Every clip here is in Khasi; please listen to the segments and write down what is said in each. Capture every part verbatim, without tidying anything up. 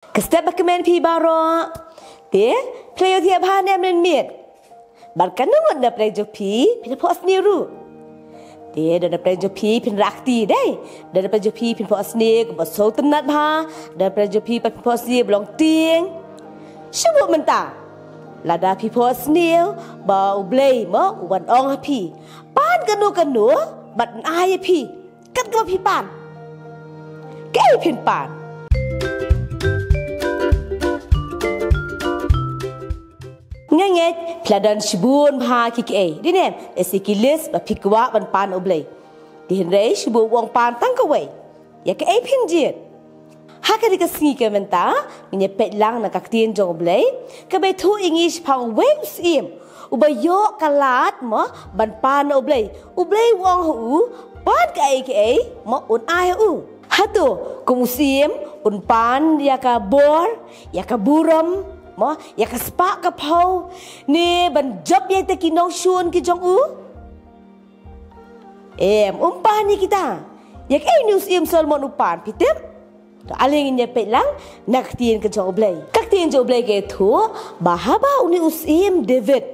Ka step ba kmen phi baroh. Te, phi la ïoh thiah bha ne em mynmiet? Bad kano ngut na pdeng jong phi, phi la phohsniew ruh? Te, don na pdeng jong phi phin rah kti dei. Don na pdeng jong phi phin phohsniew ba sngewtynnat bha. Don na pdeng jong phi pat phin phohsniew ba long tieng. Shu buh mynta. Lada phi phohsniew ba U Blei mo u wan ong ha phi, pan kano kano bad un ai ïa phi kat kaba phi pan. Kaei phin pan? Nga ngeit phi la don shibun bha ki kaei, dei ne em? Lehse ki list ba phi kwah ban pan U Blei. Te hynrei shibun u ong pan tang kawei. Ïa kaei phin jied? Ha kane ka sngi ka mynta ngin ïa peit lang na ka ktien jong U Blei kaba ïathuh ïa ngi shaphang uwei u syiem uba ïoh ka lad mo ban pan na U Blei. U Blei u ong ha u, pan kaei kaei mo un ai ha u. Hato kum u syiem un pan ïa ka bor, ïa ka burom mo, ïa ka spah ka phew, ne ban jop ïa kita ki nongshun ki jong u? Em, um pan ïa kita. Ïa kaei une u syiem Solomon u pan, phi tip? To ale ngin ïa peit lang na ka ktien ka jong U Blei. Ka ktien jong U Blei ka ïathuh ba haba une u syiem David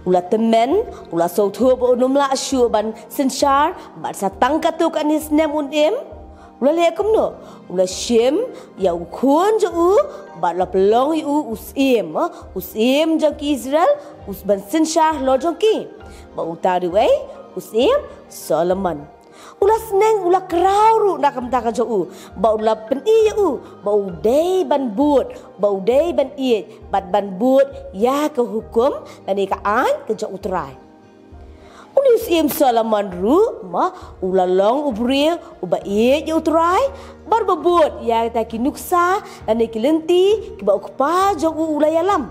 u la tymmen, u la sngewthuh ba un ym lah shuh ban synshar bad sa tang katto katne snem un im. U la leh kumno? U la shim ïa u khun jong u bad u la pynlong ïa u u syiem, u syiem jong ki Israel, u ban synshar halor jong ki. Bad uta u dei uei? U syiem Solomon. U la sneng, u la kraw ruh na ka bynta ka jong u, ba u la pyni ïa u ba u dei ban bud, ba u dei ban ïeit bad ban bud ïa ka hukum lane ka aiñ ka jong U Trai. Une u syiem Solomon ruh mo u la long u briew uba ïeit ïa U Trai bad ba bud ïa kita ki nuksa lane ki lynti kiba u kpa jong u u la ïalam.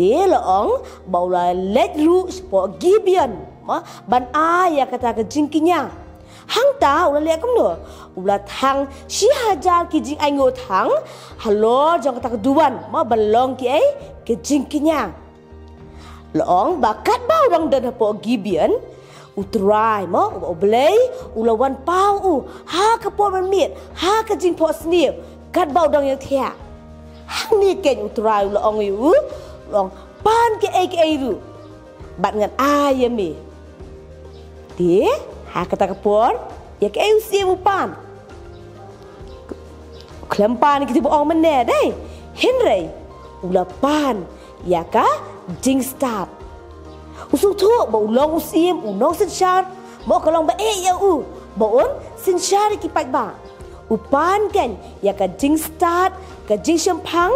Te la ong ba u la leit ruh shapoh Gibeon mo ban ai ïa kata ka jingkñia. Hangta u la leh kumno? U la thang shi hajar ki jingainguh thang halor jong kata ka duwan mo ban long kiei? Ka jingkñia. La ong ba katba u dang don hapoh Gibeon, U Trai mo, U Blei u la wan paw u ha ka por mynmiet, ha ka jingphohsniew, katba u dang ïathiah. Hangne keiñ U Trai u la ong ïa u, u la ong, pan kaei kaei ruh bad ngan ai ïa me. Te ha kata ka por, ïa kaei u syiem u pan? U khlem pan ïa kita ba ong mynne dei, hynrei u la pan ïa ka jingstad. U sngewthuh ba u long u syiem, u nongsynshar, mo ka long ba eh ïa u ba un synshar ïa ki paidbah. U pan keiñ ïa ka jingstad, ka jingshemphang,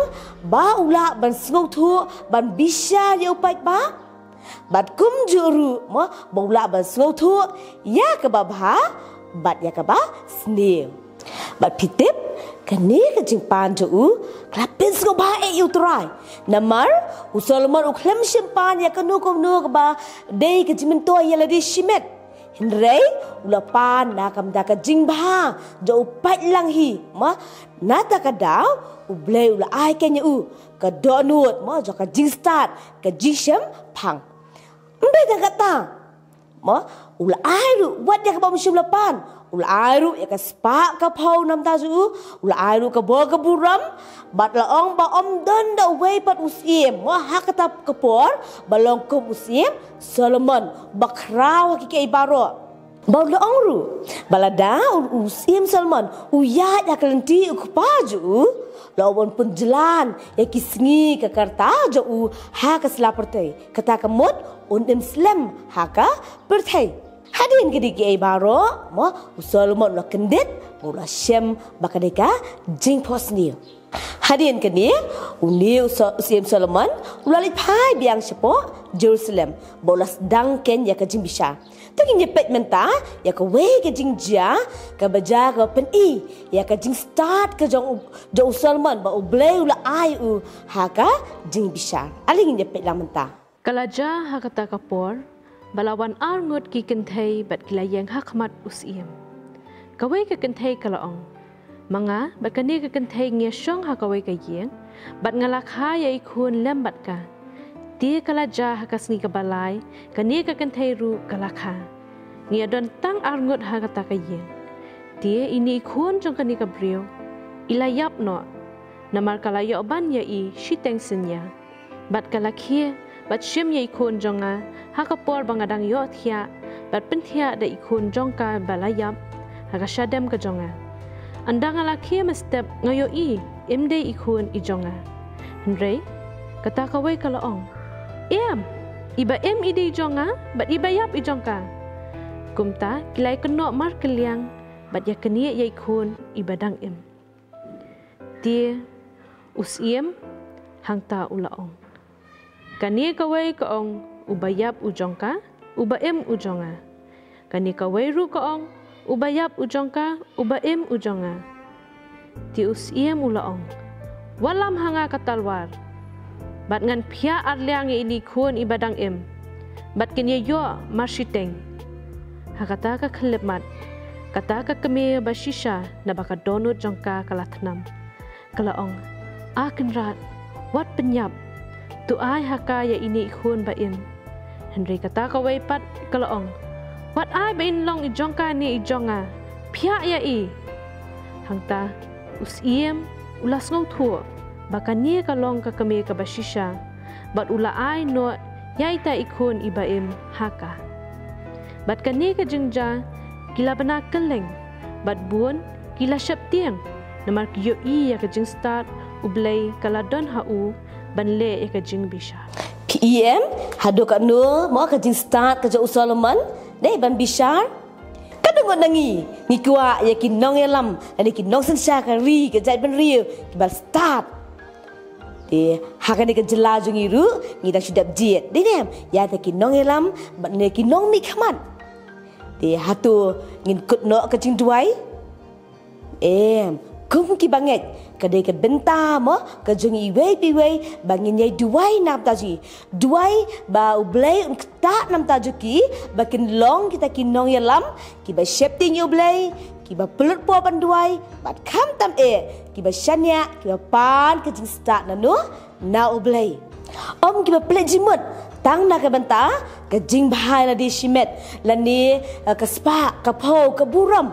ba u lah ban sngewthuh, ban bishar ïa u paidbah. Bad kumjuh ruh mo ba u lah ban sngewthuh ïa kaba bha bad ïa kaba sniew. Bad phi tip, kane ka jingpan jong u ka la pynsngewbha eh ïa U Trai. Namar u Solomon u khlem shym pan ïa kano kano kaba dei ka jingmyntoi ïa lade shimet. Hynrei u la pan na ka bynta ka jingbha jong u paidlang hi, mo, na kata ka daw U Blei u la ai keiñ ïa u ka dohnud, mo, jong ka jingstad, ka jingshemphang. Ym dei tang kata, mo, u la ai ruh wat ïa kaba um shym la pan. U la ai ruh ïa ka spah ka phew na bynta jong u. U la ai ruh ka bor ka burom. Bad la ong ba ym don da uwei pat u syiem, mo, ha kata ka por ba long kum u syiem Solomon, ba khraw ha ki kaei baroh. Bad u la ong ruh ba lada u, u syiem Solomon u ïaid ha ka lynti u kpa jong u, la ong un pynjlan ïa ki sngi ka rta jong u ha ka sla pyrthei. Kata ka mut un im slem ha ka pyrthei. Hadien kine kiei baroh, mo, u Solomon u la kyndit, u la shem ba ka dei ka jingphohsniew. Hadien kane, une u So-, u syiem Solomon u la leit phai biang shapoh Jerusalem, bad u la sdang keiñ ïa ka jingbishar. To ngin ïa peit mynta ïa kawei ka jingjia kaba jia kaba pyni ïa ka jingstad ka jong u, jong u Solomon ba U Blei u la ai u ha ka jingbishar. Ale ngin ïa peit lang mynta. Ka la jia ha kata ka por ba la wan arngut ki kynthei bad ki la ïeng ha khmat u syiem. Kawei ka kynthei ka la ong, ma nga bad kane ka kynthei ngi ïa shong ha kawei ka ïing, bad nga la kha ïa i khun lem bad ka. Te ka la jia ha ka sngi kaba lai, kane ka kynthei ruh ka la kha. Ngi ïa don tang arngut ha kata ka ïing. Te ine i khun jong kane ka briew i la ïap noh, namar ka la ïoh ban ïa i shiteng synñia. Bad ka la khie bad shim ïa i khun jong nga ha ka por ba nga dang ïohthiah bad pynthiah da i khun jong ka ba la ïap ha ka shadem ka jong nga. Ynda nga la khie mynstep nga ïohi im dei i khun i jong nga. Hynrei kata kawei ka la ong, "Em, i ba im i dei i jong nga bad i ba ïap i jong ka." Kumta ki la ïakynnoh markylliang bad ïakynnieh ïa i khun i ba dang im. Te u Syiem hangta u la ong, "Kane kawei ka ong u ba ïap u jong ka, u ba im u jong nga. Kane kawei ruh ka ong u ba ïap u jong ka, u ba im u jong nga." Te u Syiem u la ong, "Wallam ha nga ka talwar bad ngan phiah arliang ïa ine i khun i ba dang im bad kin ïa ïoh marshiteng." Ha kata ka khyllipmat kata ka kmie ba shisha naba ka dohnud jong ka ka la thnam. Ka la ong, "A Kynrad, wat pynïap, to ai ha ka ïa ine i khun ba im." Hynrei kata kawei pat ka la ong, "Wat ai ba in long i jong ka ne i jong nga, phiah ïa i." Hangta u Syiem u la sngewthuh ba kane ka long ka kmie ka ba shisha bad u la ai noh ïa ita i khun i ba im ha ka. Bad kane ka jingjia ki la bna kylleng bad bun ki la sheptieng namar ki ïohi ïa ka jingstad U Blei ka la don ha u ban leh ïa ka jingbishar. Ki em, haduh katno mo ka jingstad ka jong u Solomon dei ban bishar? Ka dang ngut na ngi, ngi kwah ïa ki nongïalam lane ki nongsynshar ka ri ka jaitbynriew ki ban stad. Te ha kane ka jylla jong ngi ruh ngi dang shu dep jied, dei ne em, ïa te ki nongïalam bad ne ki nongmihkhmat. Te hato ngin kut noh ka jingduwai? Em, kum ki bangeit, ka dei ka bynta mo ka jong iwei pa iwei ba ngin ïai duwai na ka bynta jong ki. Duwai ba U Blei un ktah na ka bynta jong ki ba kin long kita ki nongïalam ki ba sheptieng ïa U Blei, ki ba pynlut por ban duwai, bad khamtam eh ki ba shaniah, ki ba pan ka jingstad na no, na U Blei. Ym ki ba pynleit jingmut tang na ka bynta ka jingbha lade shimet lane, eh, ka spah, ka phew, ka burom.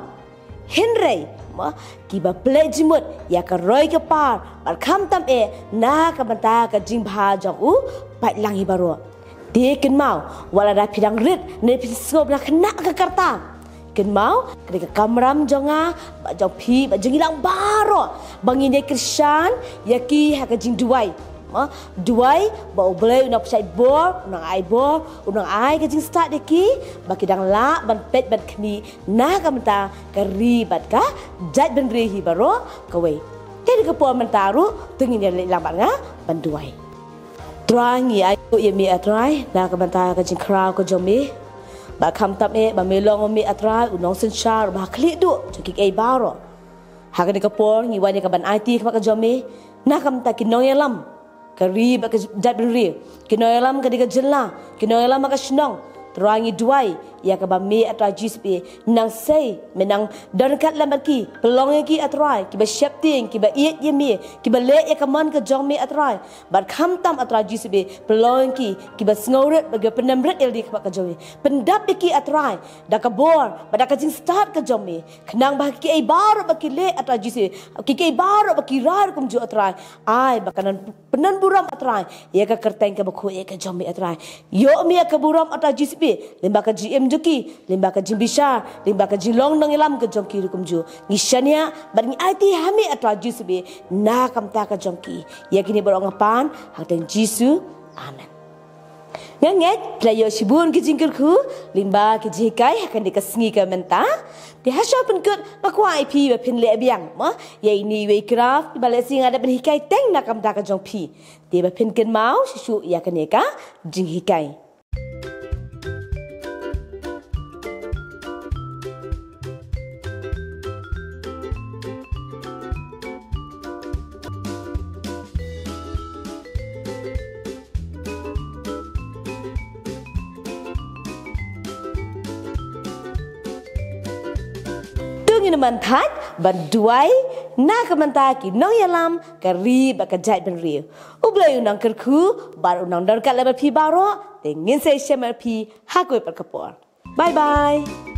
Hynrei mo, ki ba pynleit jingmut ïa ka roi ka par bad khamtam eh na ka bynta ka jingbha jong u paidlang hi baroh. Te kynmaw, wat lada phi dang rit ne phi sngewbha na khynnah ka karta, kynmaw ka dei ka kamram jong nga bad jong phi bad jong ngi lang baroh ba ngin ïai kyrshan ïa ki ha ka jingduwai. Mo, duwai ba U Blei un nang pynshait bor, un nang ai bor, un nang ai ka jingstad ïa ki ba ki dang lah ban peit ban khmih na ka bynta ka ri bad ka jaitbynriew hi baroh kawei. Te ha kane ka por mynta ruh to ngin ïa leit lang bad nga ban duwai. Trai, ngi ai nguh ïa me A Trai na ka bynta ka jingkhraw ka jong me. Bad khamtam eh ba me long me A Trai u nongsynshar uba ha khlieh duh jong kiei kiei baroh. Ha kane ka por ngi wan ïa ka ban aiti ha khmat ka jong me na ka bynta ki nongïalam ka ri bad ka jaitbynriew, ki nongïalam ka dei ka jylla, ki nongïalam ka shnong. Trai, ngi duwai ïa kaba me A Trai Jisu, nang sei me nang don ryngkat lem bad ki, pynlong ïa ki A Trai kiba sheptieng, kiba ïeit ïa me, kiba leh ïa ka mon ka jong me A Trai. Bad khamtam A Trai Jisu, pynlong ïa ki kiba sngewrit bad kiba pyndem rit ïalade ha khmat ka jong me. Pyndap ïa ki A Trai da ka bor bad da ka jingstad ka jong me. Khnang ba kiei baroh ba ki leh A Trai Jisu, kiei baroh ba ki rai kumjuh A Trai, ai ba kan pynbun burom A Trai ïa ka kyrteng kaba khuid ka jong me A Trai. Ïoh me ïa ka burom A Trai Jisu, lyngba ka jingim jong ki, lyngba ka jingbishar, lyngba ka jinglong nongïalam ka jong ki ruh kumjuh. Ngi shaniah bad ngi aiti ha me A Trai Jisu na ka bynta ka jong ki. Ïa kine baroh nga pan ha ka kyrteng Jisu. Amen. Nga ngeit phi la ïoh shibun ki jingkyrkhu lyngba ki jinghikai ha kane ka sngi ka mynta. Te ha shuwa pynkut nga kwah ïa phi ba phin leh biang mo ïa ine iwei i kraf iba lehse nga dep ban hikai teng na ka bynta ka jong phi. Te ba phin kynmaw shuh shuh ïa kane ka jinghikai. To ngin ym thait ban duwai na ka bynta ki nongïalam ka ri bad ka jaitbynriew. U Blei un nang kyrkhu bad un nang don ryngkat lem bad phi baroh. Te ngin sa ïashem bad phi ha kawei pat ka por. Bye bye.